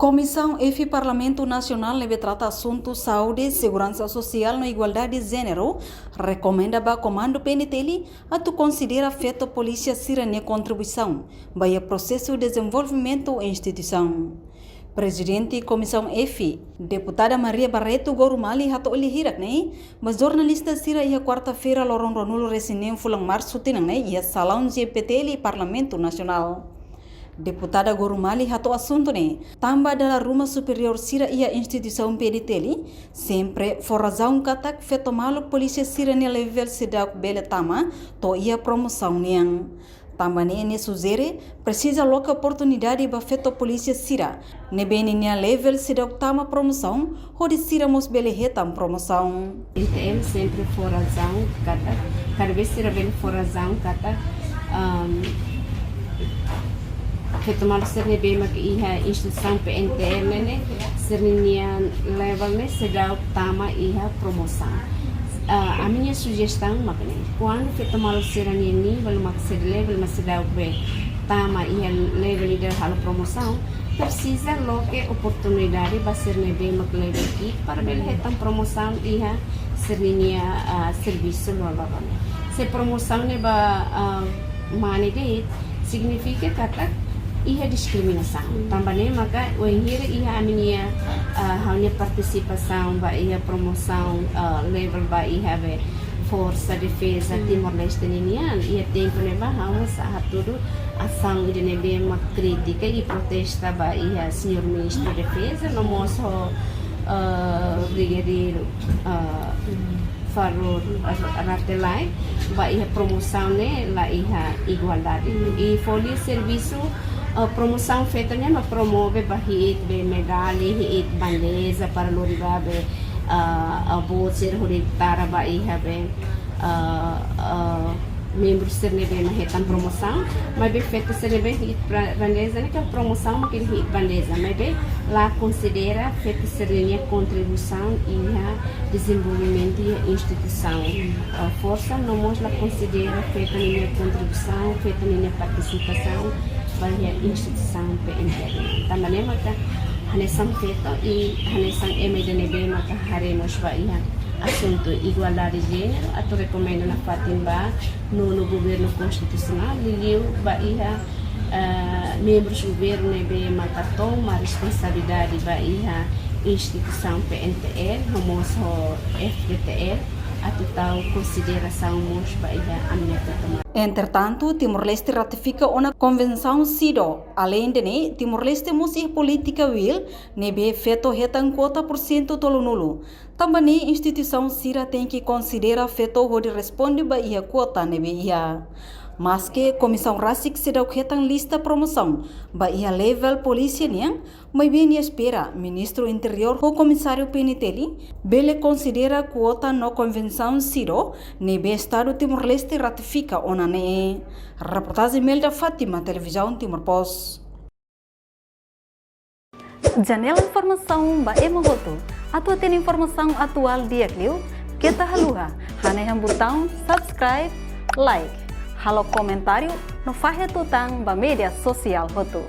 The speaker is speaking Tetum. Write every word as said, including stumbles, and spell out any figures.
Komisaun F Parlamentu Nasionál ne'ebé trata asuntu saúde, seguransa sosiál no igualdade jéneru rekomenda ba Komandu P N T L atu konsidera feto polísia sira-nia kontribuisaun ba iha prosesu dezenvolvimentu instituisaun. Prezidente Komisaun F, Deputada Maria Barreto Gorumali hato'o lia hirak ne'e ba jornalista sira iha kuarta-feira loron ruanulu-resin-neen fulan Marsu tinan ne'e iha salaun G P T L Parlamentu Nasionál. Deputada Gorumali hato'o asuntu ne'e tanba dala ruma superiór sira iha instituisaun P N T L sempre fó razaun katak feto maluk polísia sira-nia level seidauk bele tama to'o iha promosaun nian. Tanba ne'e nia sujere presiza loke oportunidade ba feto polísia sira ne'ebé ninia level seidauk tama promosaun, hodi sira mós bele hetan promosaun. P N T L sempre fó razaun katak, kada vez sira bele fó razaun katak, um, feto maluk sira ne'ebé mak iha instituisaun P N T L ne'e, sira-nia level ne'e seidauk tama iha promosaun. Ah, ami-nia sujestaun mak ne'e, kuandu feto maluk sira-nia nivel mak sira level mak seidauk bele tama iha level ida halo promosaun, presiza loke oportunidade ba sira ne'ebé mak level ki'ik para bele hetan promosaun iha sira-nia, ah, servisu loroloron. Se promosaun ne'e ba, ah, mane de'it, signifika katak iha diskriminasaun. Hmm. Tanba ne'e maka wainhira iha ami-nia, ah, ha'u-nia partisipasaun ba iha promosaun, ah, level ba iha be Forsa Defeza, hmm, Timor-Leste ninian, iha tempu ne'ebá ha'u mós hatudu asaun ida ne'ebé mak krítika i protesta ba iha Señór Ministru Defeza, no mós ho, ah, Brigadeiru, ah, Faro Rate Laek, ba iha promosaun ne'e la iha igualdade. I fó lia servisu, eh, promosaun feto nian mak promove ba hi'it be medalla, hi'it bandeja para lori ba be, eh, eh, boot sira hodi tara ba iha be, eh, eh, membru sira ne'ebé mak hetan promosaun, maibé feto sira ne'ebé hi'it pra-, bandeja ne'e ka promosaun mak hi'it bandeja, maibé la konsidera feto sira-nia kontribuisaun iha dezenvolvimentu iha instituisaun, ah, forsa, no mós la konsidera feto ninia kontribuisaun, feto ninia partisipasaun ba iha instituisaun P N T L. Tanba ne'e maka hanesan feto i hanesan ema ida ne'ebé maka haree mós ba iha asuntu igualdade jéneru, atu rekomenda nafatin ba nonu governu konstitusionál, liuliu ba iha, eh, membrus governu ne'ebé maka toma responsabilidade ba iha instituisaun P N T L, no mós ho F D T L, atu tau konsiderasaun mós ba iha ami-nia feto maluk. Entretantu, Timor-Leste ratifika ona Konvensaun CEDAW. Aleinde ne'e, Timor-Leste mós iha polítika will ne'ebé feto hetan kuota pursentu tolunulu. Tanba ne'e instituisaun sira tenke konsidera feto hodi responde ba iha kuota ne'ebé iha. Maske komisaun rasik seidauk hetan lista promosaun ba iha level polísia nian, maibé nia espera Ministru Interiór ho Komisáriu P N T L bele konsidera kuota no Konvensaun CEDAW ne'ebé Estadu Timor-Leste ratifika ona ne'e. Reportajen Melda Fátima, Televizaun Timor Post. Janela informasaun ba ema hotu. Atu hatene informasaun atuál di'ak liu, keta haluha hanehan butaun subscribe, like, halo komentáriu no fahe tutan ba média sosiál hotu.